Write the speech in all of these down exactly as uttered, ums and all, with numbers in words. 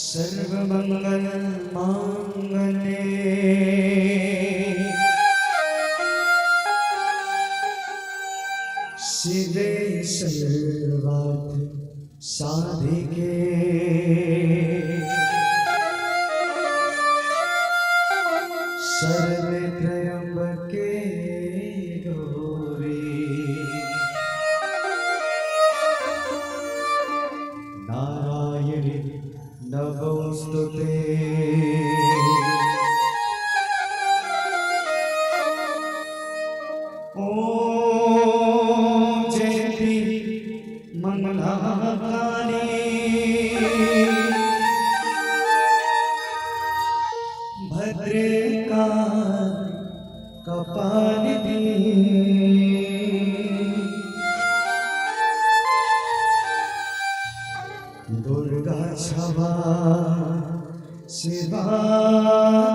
सर्वमंगल मांगल्ये शिवे सर्वार्थ साधिके शरण्ये त्र्यंबके गौरी नारायणी नमोस्तुते। ओम जयंती मंगला काली भद्रकाली कपालिनी दुर्गा क्षमा शिवा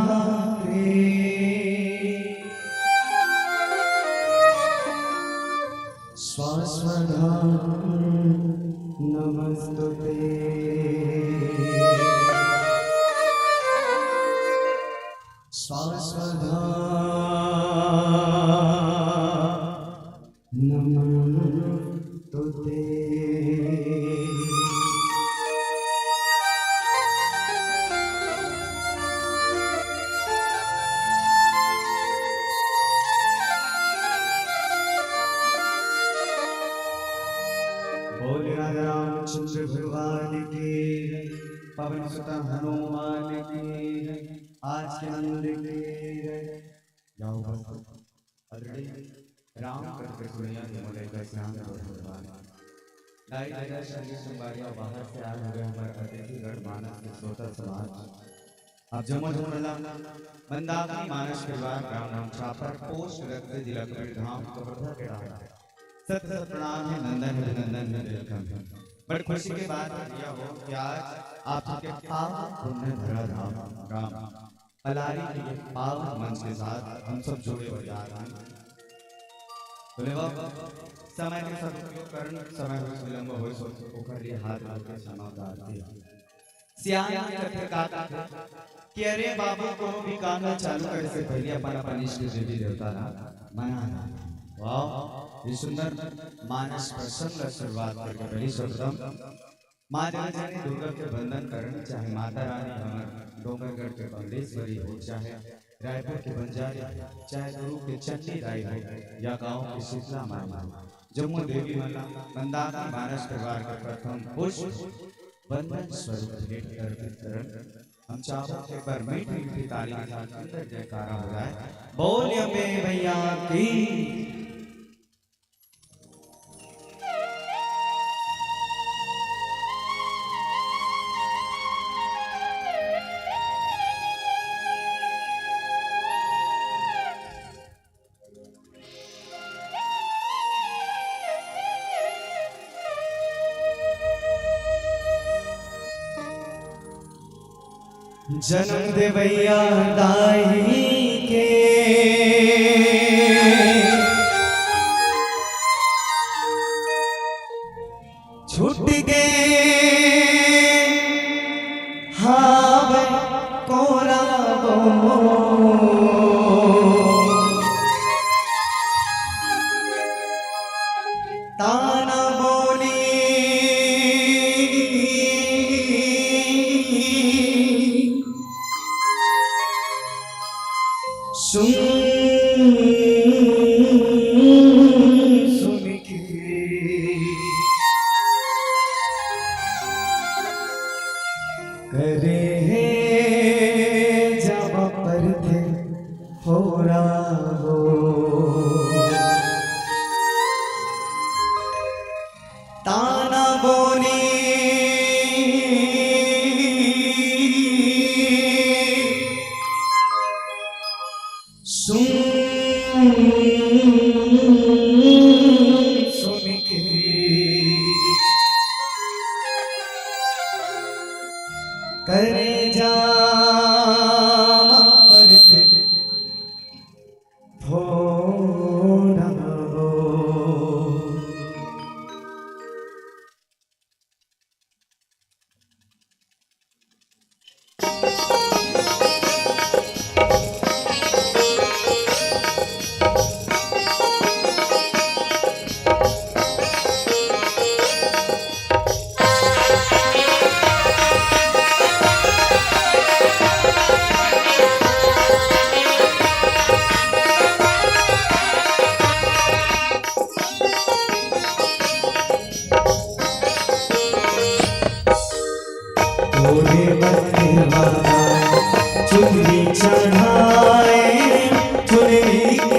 धात्री स्वास्वधा नमस्तुते। स्वास्वधा नमस्तुते। बोले राजा रामचंद्र भगवान की, पवन सुत हनुमान की, आज के नंद की। जाओ बस। अदरणी राम कथा के सुनइया के मोला एक सियान को धन्यवाद। दाई दादा संगी संगवारी अउ बाहर से आए हुए हमर अतिथिगण मानस के श्रोता समाज। आप जम्मो झन मन ला मंदाकिनी मानस परिवार ग्राम रामछापर पोस्ट रक्त जिला कबीरधाम कवर्धा के डहार सत सत प्रणाम हे, नंदन हे, अभिनंदन हे, welcome हे। बड़ खुशी के बात हे भैया हो कि आज आप सबके पावन पुण्य भरा धाम ग्राम अलारी के ये पावन मंच के साथ हम सब जुड़े हुए जा रहे हैं। तो लेवा समय के सदुपयोग करन, समय होइस विलंब होइस ओकर लिए हाथ जोड़ के क्षमा प्रार्थी। सियान के कथे का कथे कि अरे बाबू, कोनो भी काम ला चालू करे से पहले अपन अपन इष्ट देवी देवता ला मना ले। वाह, ये सुंदर मानस प्रसंग ला शुरुआत करके पहले सर्वप्रथम माँ जननी दुर्गा के वंदन करन, चाहे माता रानी हमर डोंगरगढ़ के बमलेश्वरी हो, चाहे रायपुर के बंजारी, चाहे दुर्ग के चंडी दाई हो, या गांव के शीतला माई हो, जम्मो देवी मन ला मंदाकिनी मानस परिवार के प्रथम पुष्प वंदन स्वरूप भेंट अर्पित करन। हम चाहबो कि एक बार मीठी मीठी ताली के साथ सुंदर जयकारा हो जाए। बोल अम्बे मैया की। जनम देवैया दाई के छूट गे हावय कोरा वो। ताना बोली सुन सुन के करे हे जब परथे होरा वो। ताना बोली सुन सुन के करे जा परथे थोड़ा वो।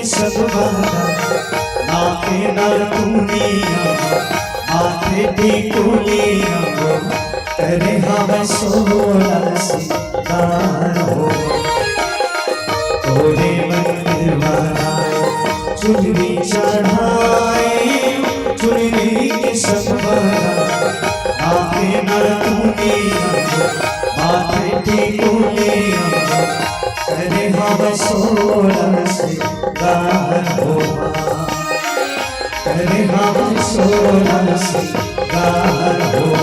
संगवारा, नाके नथुनिया, माथे टिकुलिया, करे हवय सोला सिंगार हो। तोरे मंदिर वाला चुनरी चढ़ाए, चुनरी के संगवारा, नाके नथुनिया, माथे टिकुलिया, करे हवय सोला सिंगार हो। करे हवय सोला सिंगार हो।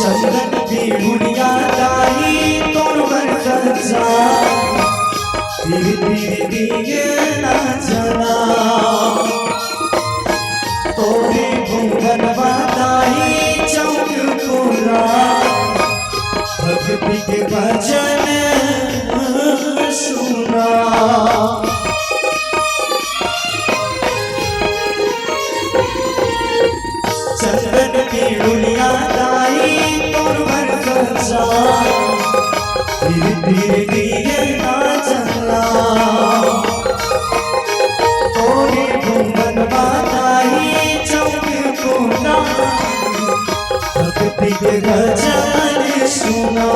चंदन के बुढ़िया दाई तोर बर सजा, पीर पीर दिए ना जना। तोरे घूंघट बताई चौक पूरा, भक्ति के भजन सुना। चंदन पीड़ुलिया दाई तोर बर सजा, पीर पीर दिए ना चला। तोरे घूंघट बताई चौक कोना, भक्ति के भजन सुना।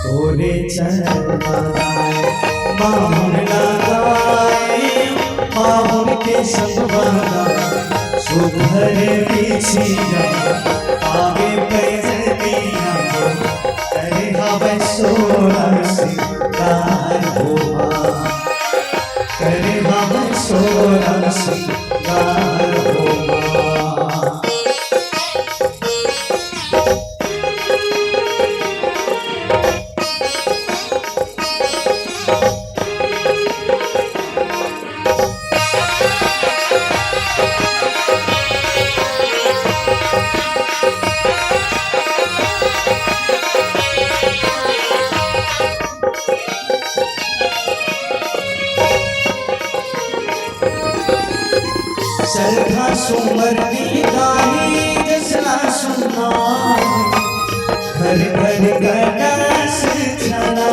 तोरे चरण माहुर लगाए, माहुर के संगवारा, सुघर बिछिया, आगे पैजनिया, करे हवय सोला सिंगार हो माँ, करे हवय सोला सिंगार हो माँ। श्रद्धा सुमन गाई जसला सुना, घर घर गणेश छना।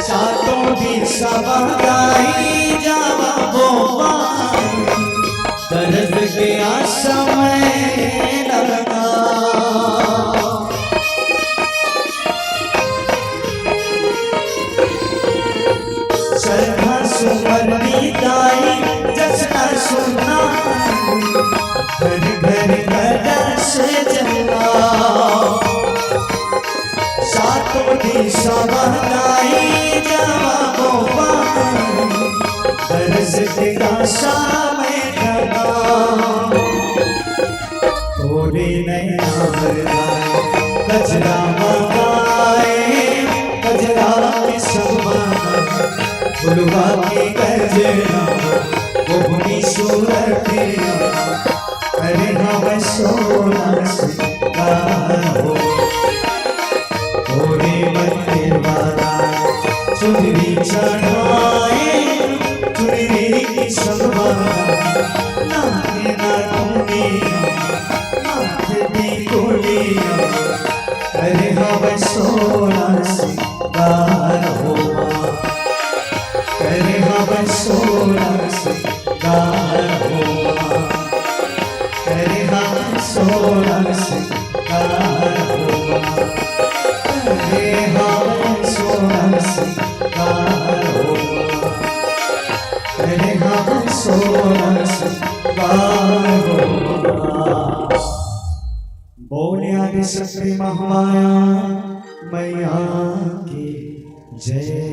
सातों दिशा गाई जावा बोवा, दर्द के आशा में लगा। श्रद्धा सुमन गाई जसना सुना, घर घर गणेश छना। सातों दिशा गाई जावा बोवा, दर्द के आशा में लगा। तोरे नैना हर गाए, कजरा मगाए, कजरा के सवाना, फुलवा के गजना, मोहनी सूरतिया, करे हवय सोला सिंगार हो। तोरे मंदिर वाला चुनरी चढ़ाए, चुनरी के संगवारा, नाके नथुनिया, माथे टिकुलिया, करे हवय सोला सिंगार हो माँ, करे हवय सोला सिंगार हो माँ, करे हवय सोला सिंगार हो माँ, करे हवय सोला सिंगार हो माँ, करे हवय सोला सिंगार हो माँ। बोले आदि शक्ति महामाया मैया की जय।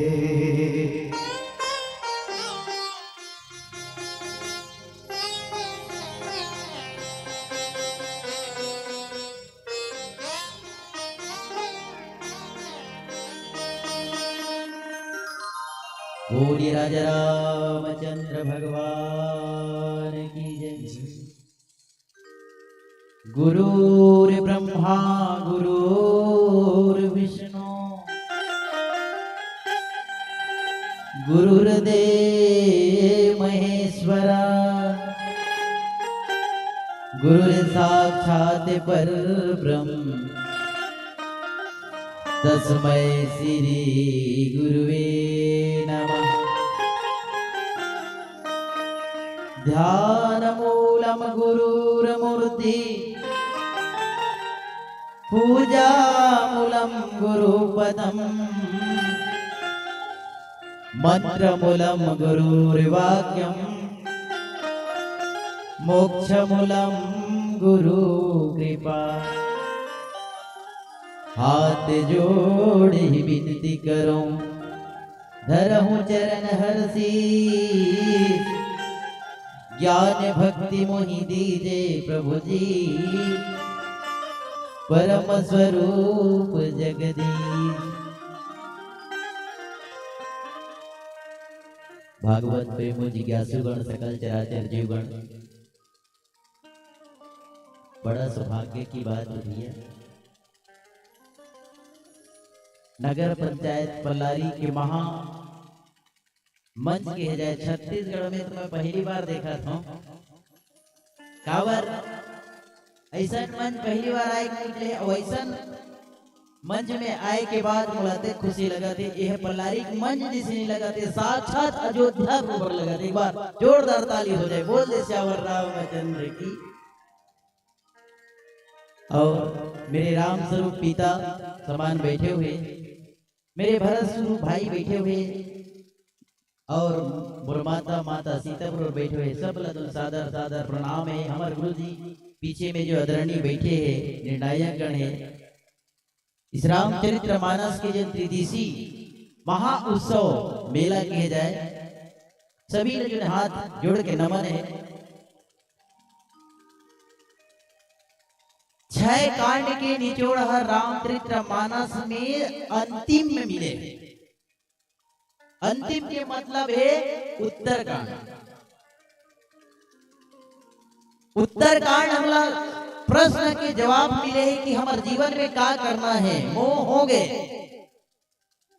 बोलिए राजा रामचंद्र भगवान की जय। गुरुर्ब्रह्मा गुरुर्विष्णु गुरुर्देव महेश्वरा गुरुर्साक्षात् परब्रह्म तस्मै श्री गुरुवे नमः। ध्यानमूलं गुरुर्मूर्ति पूजामूलं गुरुपदम् मंत्रमूलं गुरुर्वाक्यं मोक्षमूलं गुरु कृपा। हाथ जोड़ ही विनती करूं धरहूं चरण हर शीश। ज्ञान भक्ति मोहि दीजे प्रभु जी परम स्वरूप जगदीश। भागवत प्रेम जिज्ञासुगण सकल चराचर जीवगण, बड़ा सौभाग्य की बात है भैया। नगर पंचायत पल्लारी के महा मंच के हे जाए छत्तीसगढ़ में तो मैं पहली बार देखा था। काबर ऐसन मंच पहली बार आए के निकले और ऐसन मंच में आए के बाद मुलाते खुशी लगा थे। यह पल्लारी के मंच जैसे नहीं लगा थे, साक्षात अयोध्या के ऊपर लगा थे। एक बार जोरदार ताली हो जाए, बोल दे सियावर रामचंद्र की। और मेरे राम स्वरूप पिता समान बैठे हुए, मेरे भरत स्वरूप भाई बैठे हुए, और मोर माता, माता सीतापुर बैठे हुए, सब ला तो सादर सादर प्रणाम है। हमारे गुरु जी पीछे में जो आदरणीय बैठे हैं, निर्णायक गण है, इस रामचरित्र मानस के जो त्रिदिशी महा उत्सव मेला किए जाए, सभी ने जो हाथ जोड़ के नमन है। छह कांड के निचोड़ हर रामचरित्र मानस में अंतिम में मिले। अंतिम के मतलब है उत्तरकांड। उत्तरकांड हमला प्रश्न के जवाब मिले है कि हमर जीवन में का करना है। मोह हो गए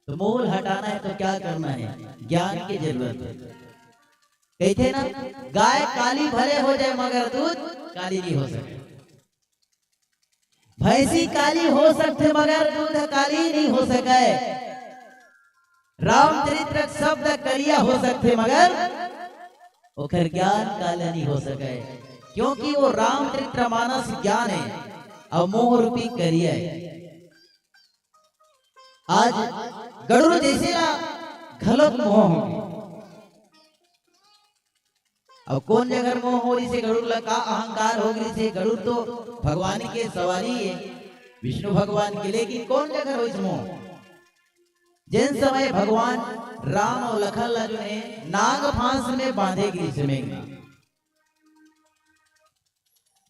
तो मोह हटाना है, तो क्या करना है? ज्ञान की जरूरत है। कहते ना, गाय काली भले हो जाए मगर दूध काली नहीं हो सके। भैंसी काली हो सकथे मगर दूध काली नहीं हो सके। रामचरित्र शब्द करिया हो सकथे मगर ओकर ज्ञान काला नहीं हो सके, क्योंकि वो रामचरित्र मानस ज्ञान है और मोह रूपी करिया है। आज गरुड़ जैसे ला घलोक मोह होगे। अब कौन जगह मोह हो रही से, गरुड़ ला का अहंकार हो रही से? गरुड़ तो भगवान के सवारी है, विष्णु भगवान के, लेकिन कौन जगह हो इस मोह? जिन समय भगवान राम और लखन ला जो है नाग फांस में बांधे गिरिस मेघनाथ,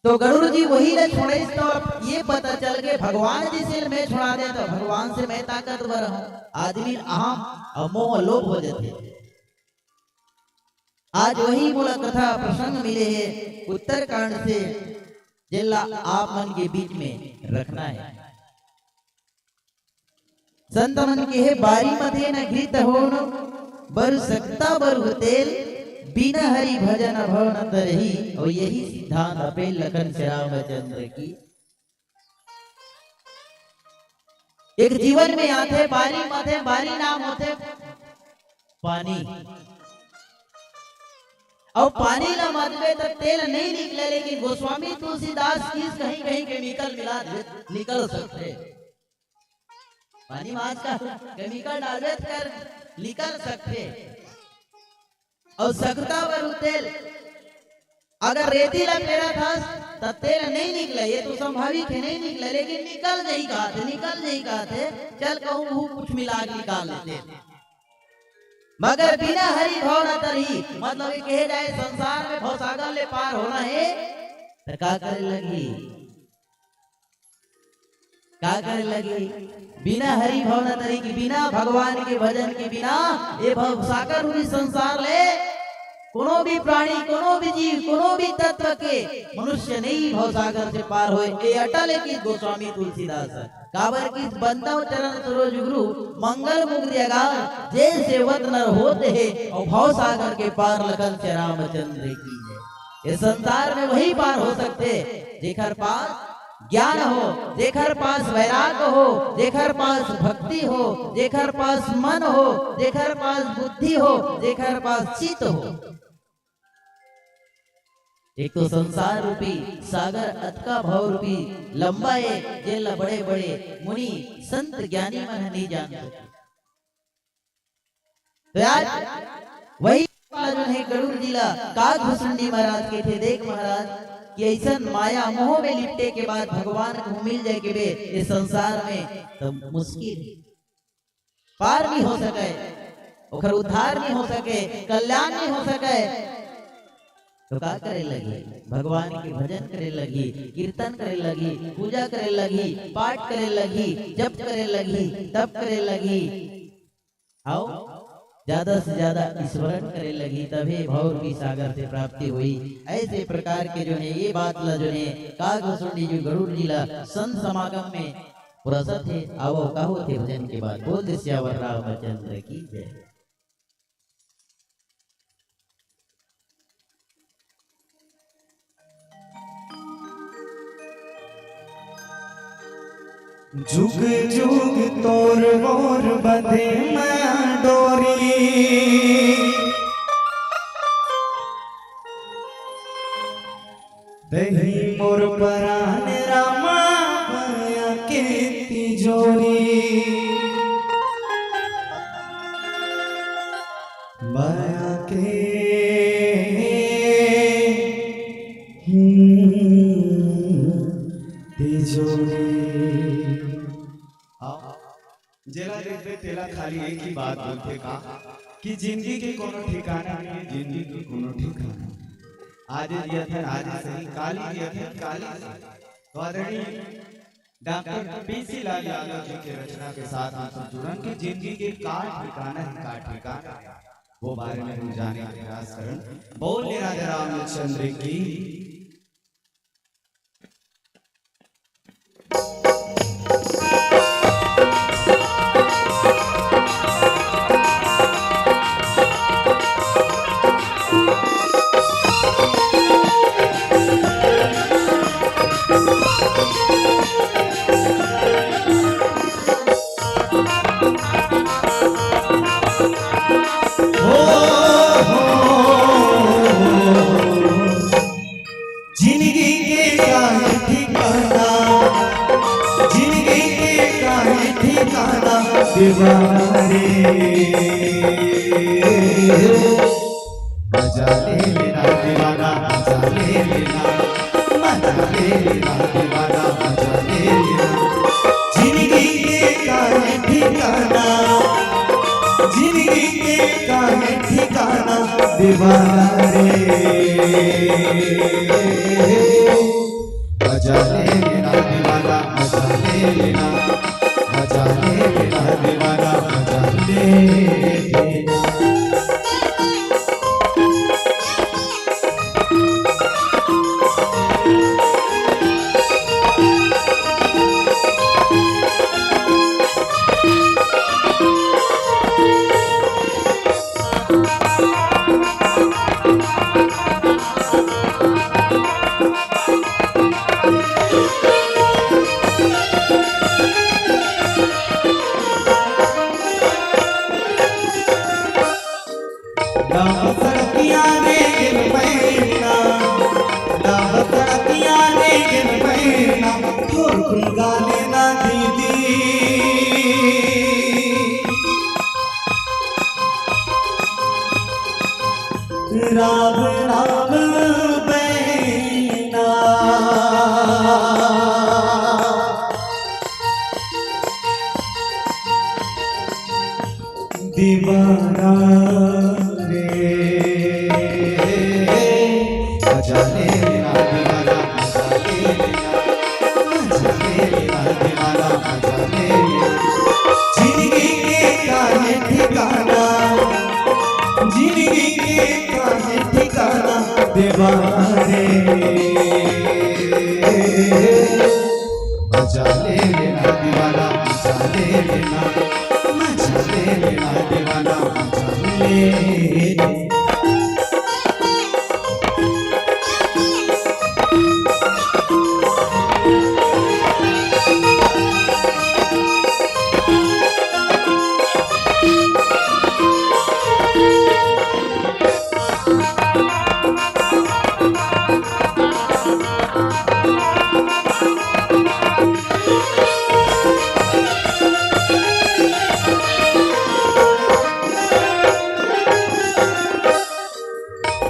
तो गरुड़ जी वही ला छोड़े, तो अब ये पता चल के भगवान जी से मैं छुड़ा दे तो भगवान से मैं ताकतवर हूँ। आदमी अहम और मोह लोभ हो जाते। आज वही मोला कथा प्रसंग मिले है उत्तरकांड से, जेला आप मन के बीच में रखना है। संत मन के हे, बारी मथे न घृत होन, बरु सकता बरु तेल, बिना हरि भजन भव न तरही। और यही सिद्धांत अपे लखन श्री रामचंद्र की। एक जीवन में आथे, बारी मथे, बारी नाम होथे पानी। और पानी ला मथबे त तेल नहीं निकले, लेकिन गोस्वामी तुलसीदास किस कहीं कहीं केमिकल मिला दे, निकल सकथे। पानी में आजकल केमिकल डालबे त कर निकल सकथे। और सकता बरु तेल, अगर रेती ला पेरत हस त तेल नहीं निकले, ये तो स्वाभाविक है, नहीं निकले, लेकिन निकल जाही कहथे, निकल जाही कहथे। चल कहूँ वो कुछ मिला के निकाल लेते। मगर बिना हरि भव न तरही, मतलब ये कहे जाए संसार में भवसागर ले पार होना है तो का करे लगही? का करे लगी? बिना हरि भावना तरी के, बिना भगवान के भजन के, बिना ये भवसागर रूपी संसार ले कोनो भी प्राणी, कोनो भी जीव, कोनो भी तत्व के मनुष्य नहीं भवसागर से पार होए। ये अटल है कि गोस्वामी तुलसीदास है। काबर कि बंदव चरण सरोज गुरु, मंगल मुग्ध अगार, जे सेवत नर होत हे, और भवसागर के पार लखन से रामचंद्र की जय। ये संसार में वही पार हो सकते, जेकर पास ज्ञान हो, जेकर पास वैराग हो, जेकर पास भक्ति हो, जेकर पास मन हो, जेकर पास बुद्धि हो, जेकर पास चित्त हो। एक तो संसार रूपी सागर अतका भाव रूपी लंबा है, जेला बड़े-बड़े मुनि संत ज्ञानी मन ह नहीं जान सके। तो आज वही वाला जो है गरुड़ जी ला काग भुसुंडी महाराज के थे, देख महाराज कि ऐसन माया मोह में लिपटे के बाद भगवान को मिल जाए के बे इस संसार में तो मुश्किल है, पार नहीं हो सके, ओकर उद्धार नहीं हो सके, कल्याण नहीं हो सके। तो का करे लगी? भगवान के भजन करे लगी, कीर्तन करे लगी, पूजा करे लगी, पाठ करे लगी, जप करे लगी, तप करे लगी। आओ, ज्यादा से ज्यादा स्मरण करे लगी, तभे भव रूपी सागर से प्राप्ति हुई। ऐसे प्रकार के जो है ये बात ला जो है काग भुसुंडी जो गरुड़ जी ला संत समागम में प्रसत है। आओ, का होते भजन के बाद बोल दे सियावर रामचंद्र की जय। जुग जुग तोर मोर बंधे मैं डोरी, दही मोर परान रामा माया के तिजोरी, माया के हम्म, तिजोरी। जेला देखबे तेला खाली एक ही बात बोलथे का कि जिंदगी के कोनो ठिकाना नहीं है, जिंदगी के कोनो ठिकाना नहीं। आज जियत हन आज सही, काली जियत हन काली सही। तो आदरणीय डॉक्टर पीसी लाल यादव जी के रचना के साथ हम सब जुड़न कि जिंदगी के का ठिकाना है, का ठिकाना है, वो बारे में हम जाने के प्रयास करन। बोल राजा रामचंद्र की। जिंदगी के काहे ठिकाना, जिंदगी के काहे ठिकाना दीवाना रे। मजा ले लेना दीवाना, मजा ले लेना, मजा ले लेना दीवाना, मजा ले लेना। जिंदगी के काहे ठिकाना, जिंदगी के काहे ठिकाना दीवाना रे। मजा ले लेना दीवाना, मजा ले लेना, मजा ले लेना दीवाना, मजा ले लेना। डांब सड़किया रे गिन पैना, डांब सड़किया रे गिन पैना, थोर कुन गाले ना दीदी। राम राम बैना। दीवाना रे। मजा ले लेना दीवाना, मजा ले लेना, मजा ले लेना दीवाना, जिंदगी के काहे ठिकाना देवाना रे। मजा ले लेना दीवाना, मजा ले लेना, मजा ले लेना दीवाना, मजा ले।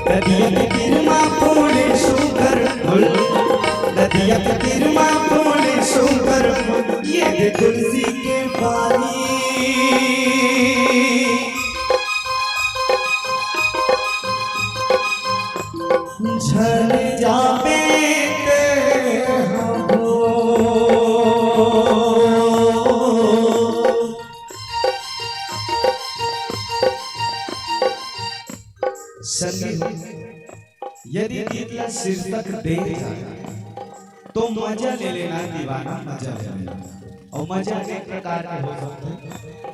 नदिया के तीर मा फूले सुघर फूल, नदिया के तीर मा फूले सुघर फूल, ये दे तुलसी के पानी। झर जाबे ते हो। संगी हो, यदि गीत ला शीर्षक दे जाए, तो मजा ले लेना दीवाना, मजा ले लेना। अउ मजा अनेक प्रकार के हो सकथे।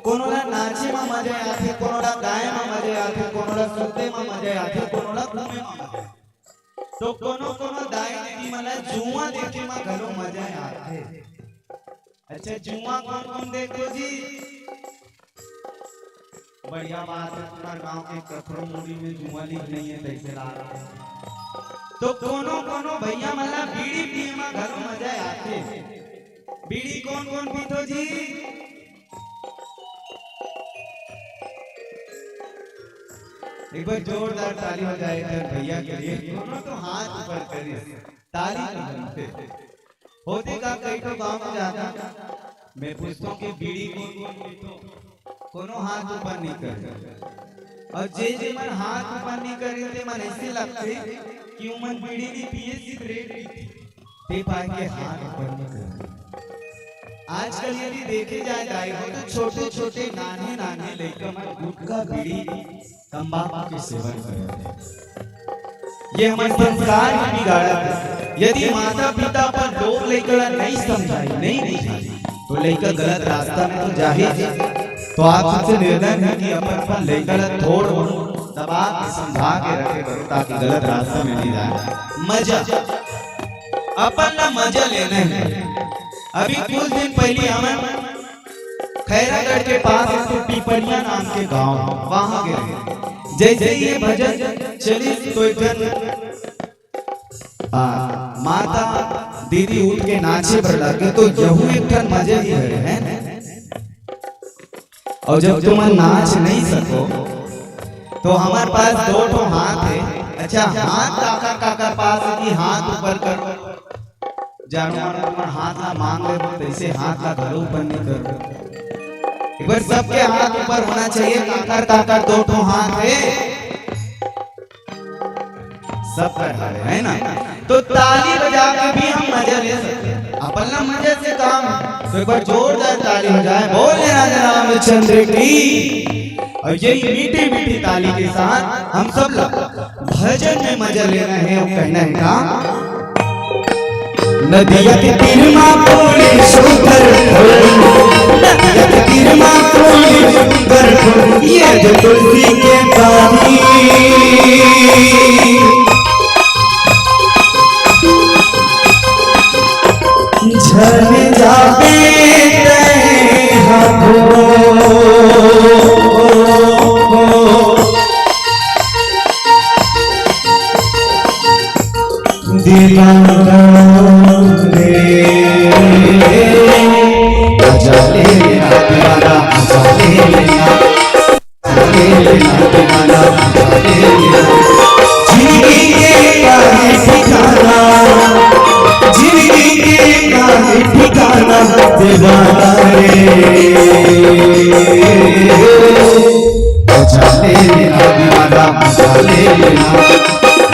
कोनो ला नाचे म मजा आथे, कोनो ला गाए म मजा आथे, कोनो ला सुते म मजा आथे, कोनो ला घूमे म मजा आथे। तो कोनो कोनो दाई दीदी मन ला जुआ देखे म घलो मजा आथे। अच्छा, जुआ कोन कोन देखो जी? बढ़िया बात है, तुम्हार गांव के कखरो मुड़ी में जुआ लीग नहीं है, तैसे ला रहे हैं। तो कोनो कोनो भैया मन ला बीड़ी पिए मा घलो मजा आथे। बीड़ी कोन कोन पीथो जी? एक बार जोरदार ताली हो जाए एक झन भैया के लिए। कोनो तो हाथ ऊपर करे, ताली तो बनते। होथे का, कई ठो गांव में जाता, मैं पूछता हूँ कि बीड़ी कोन कोन पीथो, कोनो हाथ ऊपर नहीं करे। अउ जे जे मन हाथ ऊपर नहीं करे, ते मन ऐसे लगथे कि उमन बीड़ी नहीं पिए, सिगरेट पीथे, ते पाए के हाथ ऊपर नहीं करे। आजकल यदि देखे जाए दाई हो, तो छोटे छोटे नान्हे नान्हे लइका मन गुटखा, बीड़ी, तंबाकू के सेवन करत हे। ये हमर संस्कार ही बिगाड़त हे। यदि माता पिता अपन लोग लइका ला नहीं समझाही, नहीं बुझाही, तो लइका गलत रास्ता में तो जाही। तो आप सबसे निवेदन है कि अपन अपन लइका ला थोड़ दबा के, समझा के रखे करो, ताकि गलत रास्ता में नहीं जाए। मजा, अपन ला मजा लेना है। अभी कुछ दिन पहली हमन खैरागढ़ के पास एक ठो पिपरिया नाम के गांव हे, वहां गे रहे। जैसे ही ये भजन चलिस तो एक ठन, आ, माता दीदी उठ के नाचे बर लगे, तो यहू एक ठन मजा ही है, है ना? अउ जब तुमन नाच नहीं सको, तो हमर पास दो ठो हाथ हे। अच्छा, हाथ काकर काकर पास हे कि हाथ ऊपर करो। जानो मानो तुमन हाथ ला मांग ले, तैसे हाथ ला घलो ऊपर नहीं करो। एक बार सबके हाथ ऊपर होना चाहिए। काकर काकर दो ठो हाथ हे? सब कर हावे, है ना? तो ताली बजा के भी हम मजा ले सकते हैं। अपन ला मजे से काम है। तो एक बार जोरदार ताली हो जाए, बोले राजा रामचंद्र की। और यही मीठी मीठी ताली के साथ हम सब लोग भजन में मजा लेना है और कहना है का? नदिया के तीर मा फूले सुघर फूल, नदिया के तीर मा फूले सुघर फूल, ये जो तुलसी के पानी। झर जाबे तैं हा घोर। दीवाना रे, मजा ले लेना दीवाना, मजा ले लेना। जिंदगी के काहे ठिकाना, जिंदगी के काहे ठिकाना दीवाना रे। मजा ले लेना दीवाना, मजा ले लेना।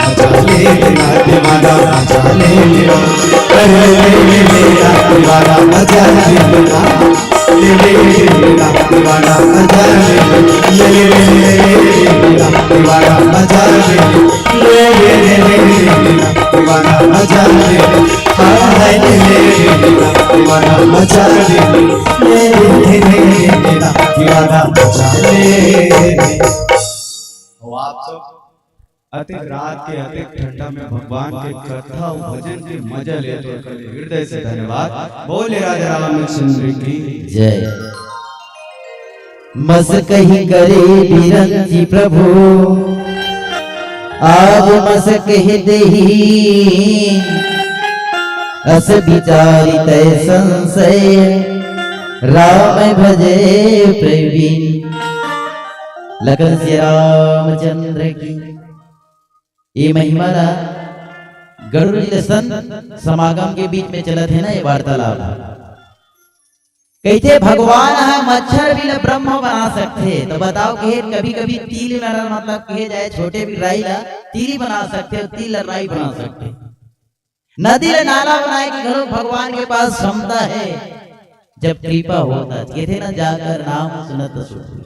मजा ले लेना दीवाना, मजा ले लेना। अरे ले लेना दीवाना, मजा ले लेना। ले लेना दीवाना, मजा ले लेना। ले लेना दीवाना, मजा ले लेना। ले लेना दीवाना, मजा ले लेना। हाय हाय, ले लेना दीवाना, मजा ले लेना। ले लेना दीवाना, मजा ले लेना। तो आप सब अतेक रात के, अतेक ठंडा में भगवान के कथा अउ भजन के मजा लेत हो, हृदय से धन्यवाद। बोले राजा रामचंद्र की जय। मस कही करे बिरंची प्रभु, आज मस कह देही। अस विचारी तय संशय, राम भजे प्रवीण। लखन श्री रामचंद्र की। ये महिमा ला गरुड़ जी ले संत समागम के बीच में चलत हे ना, ये वार्तालाप। कहिथे भगवान ह मच्छर भी ल ब्रह्म बना सकथे, तो बताओ कि कभी-कभी तिल ल, मतलब कहे जाए छोटे भी राई ला तिली बना सकथे, तिल ल राई बना सकथे। नदी ल नाला बनाए के घलो भगवान के पास क्षमता हे, जब कृपा होता। कहिथे ना, जाकर नाम सुनत सुख।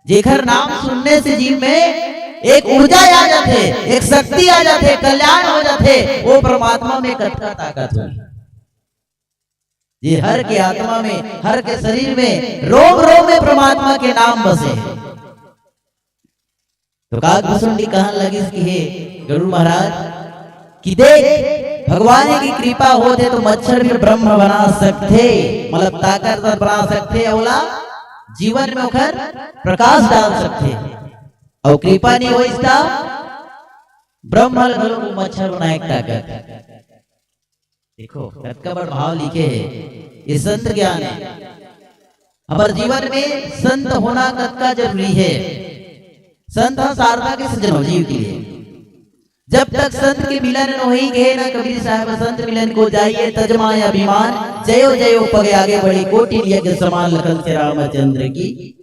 जेकर नाम सुनने से जीव में एक ऊर्जा आ जाथे, एक शक्ति आ जाथे, कल्याण हो जाथे, वो परमात्मा में कतका ताकत होही। ये हर के आत्मा में, हर के शरीर में, रोम रोम में परमात्मा के नाम बसे हे। तो काग भुसुंडी कहन लगिस कि हे गरुड़ महाराज, कि देख, भगवान की कृपा होथे तो मच्छर भी ब्रह्म बना सकथे, मतलब ताकतवर बना सकथे, ओला जीवन में ओखर प्रकाश डाल सकथे। अउ कृपा नहीं होइस त ब्रह्म ल घलो मच्छर बनाए के ताकत। देखो, कतका बड़ भाव लिखे हे, ये संत ज्ञान हे। हमर जीवन में संत होना कतका जरूरी हे। संत ह सार्थक हे सज्जनों जीव के लिए। जब तक संत के मिलन न होई, कहे ना कबीर साहब, "संत मिलन को जाइए, तजमा अभिमान, जयो जयो पग आगे बढ़े, कोटि यज्ञ समान।" लखन श्री रामचंद्र की।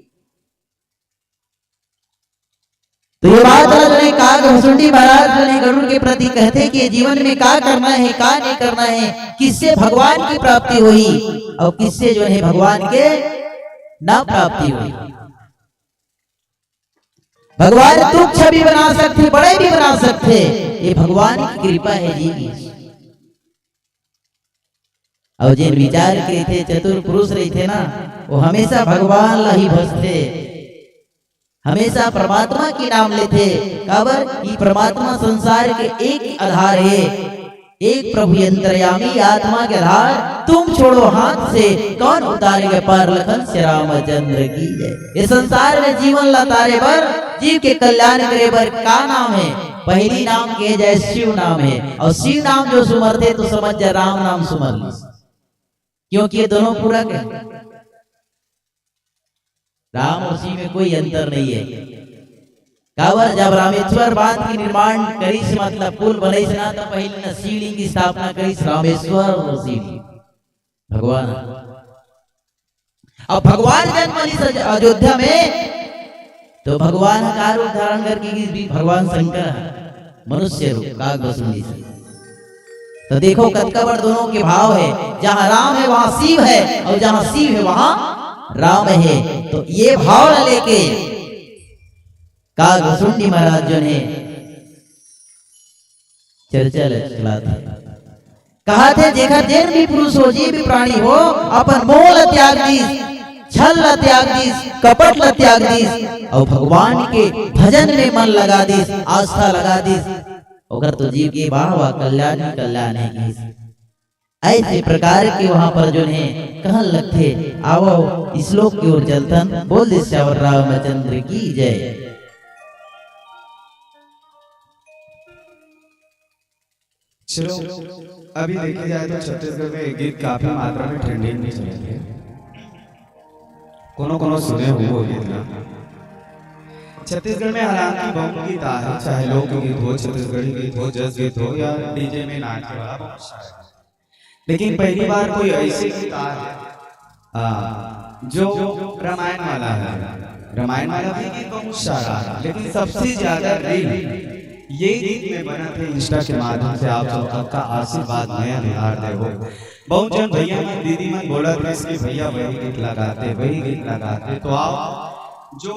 तो ये बात ला जो हे काग भुसुंडी महाराज जो हे गरुड़ के प्रति कहथे कि ये जीवन में का करना हे, का नहीं करना हे, किससे भगवान की प्राप्ति होही अउ किससे जो हे भगवान के ना प्राप्ति होही। भगवान तुच्छ भी बना सकथे, बड़े भी बना सकथे, ये भगवान की कृपा हे जी। अउ जेन विचार के रहिथे, चतुर पुरुष रहिथे ना, वो हमेशा भगवान ला ही भजथे, हमेशा परमात्मा के नाम लेथे। काबर? ई परमात्मा संसार के एक ही आधार हे, एक प्रभु अंतर्यामी आत्मा के आधार। तुम छोड़ो हाथ से, कौन उतारेगा पार। लखन श्री रामचंद्र की जय। ये संसार में जीवन ला तारे बर, जीव के कल्याण करे बर का नाम हे? पहली नाम के जय शिव नाम हे, अउ शिव नाम जो सुमरथे तो समझ जा राम नाम सुमर लिस, क्योंकि ये दोनों पूरक हे। राम अउ शिव में कोई अंतर नहीं हे। काबर, जब रामेश्वर बांध के निर्माण करिस, मतलब पुल बनइस ना, तो पहली न शिवलिंग की स्थापना करिस रामेश्वर शिव भगवान। अब भगवान जन्म लिस अज-, अयोध्या में, तो भगवान का रूप धारण करके गिस भी भगवान शंकर ह, मनुष्य रूप, काग भुसुंडी से। तो देखो कतका बड़ दोनों के भाव हे, जहाँ राम हे वहाँ शिव हे, अउ जहाँ शिव हे वहाँ राम हे। तो ये भाव ला लेके काग भुसुंडी महाराज जो हे चर्चा ल चलात हे। कहत हे, जेकर जेन भी पुरुष हो, जे भी प्राणी हो, अपन मोह ल त्याग दिस, छल ल त्याग दिस, कपट ल त्याग दिस, अउ भगवान के भजन में मन लगा दिस, आस्था लगा दिस, ओकर तो जीव के वाह वाह, कल्याण ही कल्याण हे कहिस। ऐसे प्रकार के वहां पर जो हे कहन लगथे। आवो श्लोक की ओर चलथन। बोल दे सियावर रामचंद्र की जय। चलो, अभी देखे जाए तो छत्तीसगढ़ में ये गीत काफी मात्रा में trending में चलत हे। कोनो कोनो सुने हो वो गीत ना। छत्तीसगढ़ में हालांकि बहुत गीत आहे, चाहे लोकगीत हो, छत्तीसगढ़ी गीत हो, जस गीत हो या DJ में नाचे वाला, बहुत सारे। लेकिन पहली बार कोई ऐसे गीत आए, आ, जो रामायण वाला है। रामायण वाला भी गीत बहुत सारा है, लेकिन सबसे ज्यादा reel ये गीत में बना थे Insta के माध्यम से आप सब सबका आशीर्वाद नया निहार दे हो। बहुत जन भैया मन, दीदी मन बोलत रहिस कि भैया वही गीत लगाते, वही गीत लगाते। तो आप जो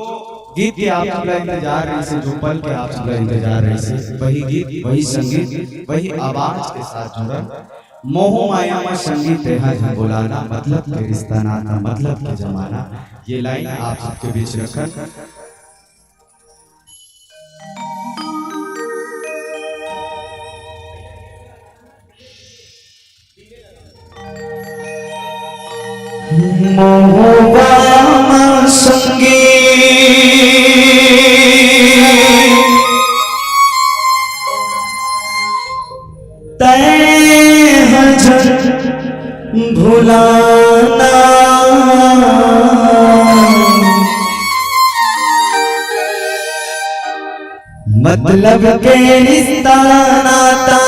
गीत के आप सबका इंतजार रहिस, जो पल के आप सबका इंतजार रहिस, वही गीत, वही संगीत, वही आवाज के साथ जुड़ल। मोह माया में संगीत तेहा झन भुलाना, मतलब के रिश्ता नाता, मतलब के जमाना। ये लाइन आप सबके बीच रखन। मोहबा संगी तैं ह झन भुलाना, मतलब के रिश्ता नाता,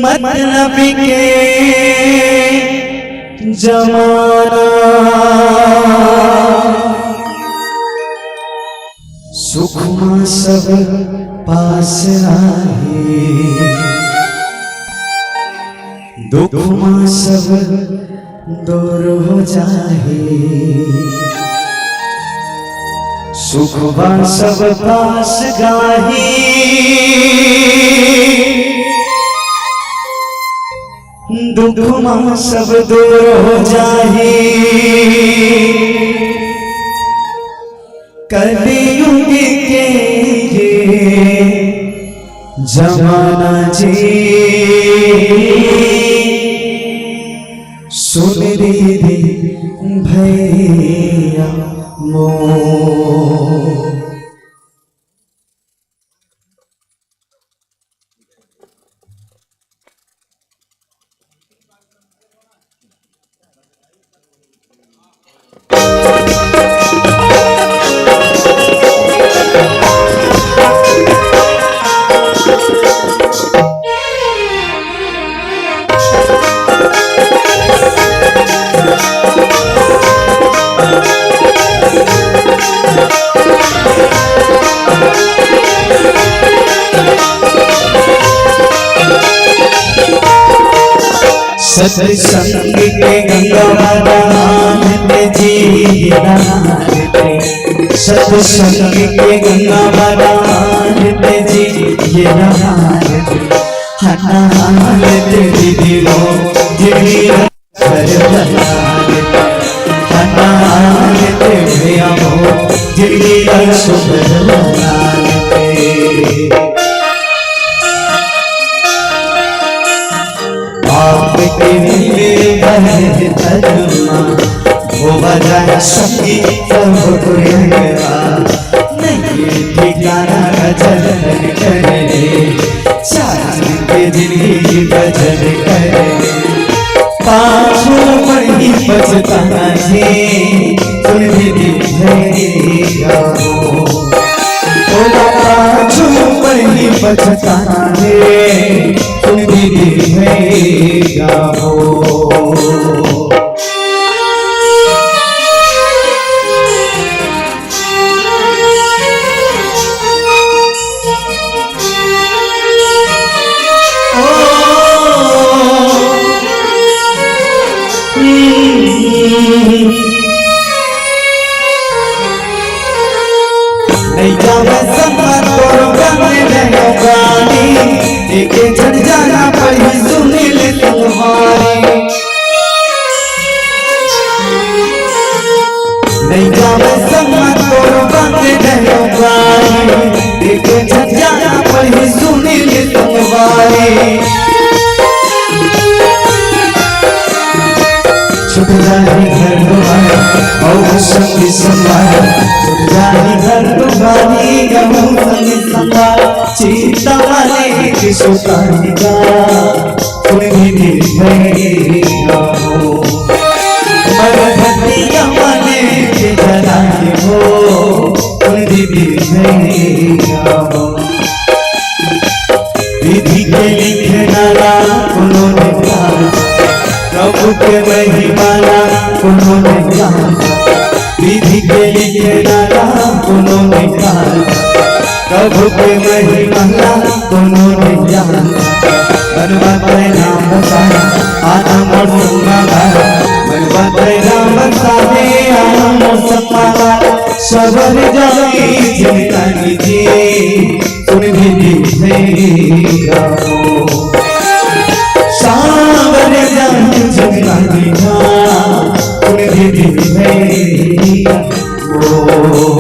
मतलब के जमाना। सुख मा सब पास आही, दुख मा सब दूर हो जाही। सुख मा सब पास आही, दुख मा सब दूर हो जाही। कलयुग के ये जमाना जी, सुन दीदी भैया मोर। सत्संग के गंगा बहान में जी नहान थे, सत्संग के गंगा बहान में जी ये नहान थे, हनान थे दीदी मोर जिंदगी घर बनान थे, हनान थे भैया मोर जिंदगी घर सुधर बनान थे। पाप के मिले भरे तनमा, वो वजह संगी सब गुरेवा। नहीं ठिकाना भजन करे, चांद के जिंदगी भजन करे। पाछू पड़ी पछताना जी, सुन दीदी भैया हो। ओ पाछू पड़ी पछताना जी, सुन दीदी भैया हो। नैया में संगत तोर बने रहे गानी, एके झन जाना पड़ी सुनील तुम्हारी। नैया में संगत तोर बने रहे गानी, एके झन जाना पड़ी सुनील तुम्हारी। छूट जाही घर दुआर, अउ संग संगवार। छूट जाही घर दुआर, अउ संग संगवार। चिंता वाले के सुतारी का, सुन दीदी भैया हो। मरघटिया वाले के जलाए हो, सुन दीदी भैया हो। विधि के लिखे नाला कोनो नेता, प्रभु के महिमा ला कोनो नइ जान, विधि के लिखे नाला कोनो नइ जान, प्रभु के महिमा ला कोनो नइ जान। मन बाटे राम बसाए, आना मोर संगवारी। मन बाटे राम बसाए, आना मोर संगवारी। सबर जाई जिनगानी जी, सुन भी दी भैया हो। सावर जाई जिनगानी माँ, सुन भी दी भैया हो।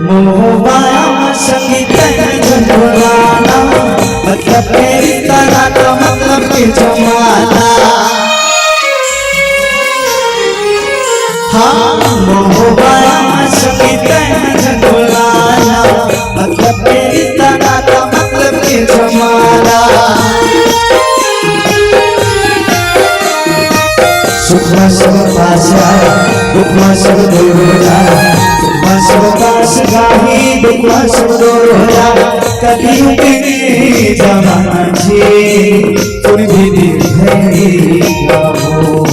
मोहबा संगीत झंझोलाना, मतलब के रिश्ता नाता, मतलब के जमाना। हाँ, मोहबा संगीत झंझोलाना, मतलब के रिश्ता नाता, मतलब के जमाना। सुखवा सब पास आए, दुखवा सब दूर हो जाए। सुखवा सब पास गाही, दुखवा सब दूर हो जाए। कलयुग के जमाना जी, सुन भी दी भैया हो।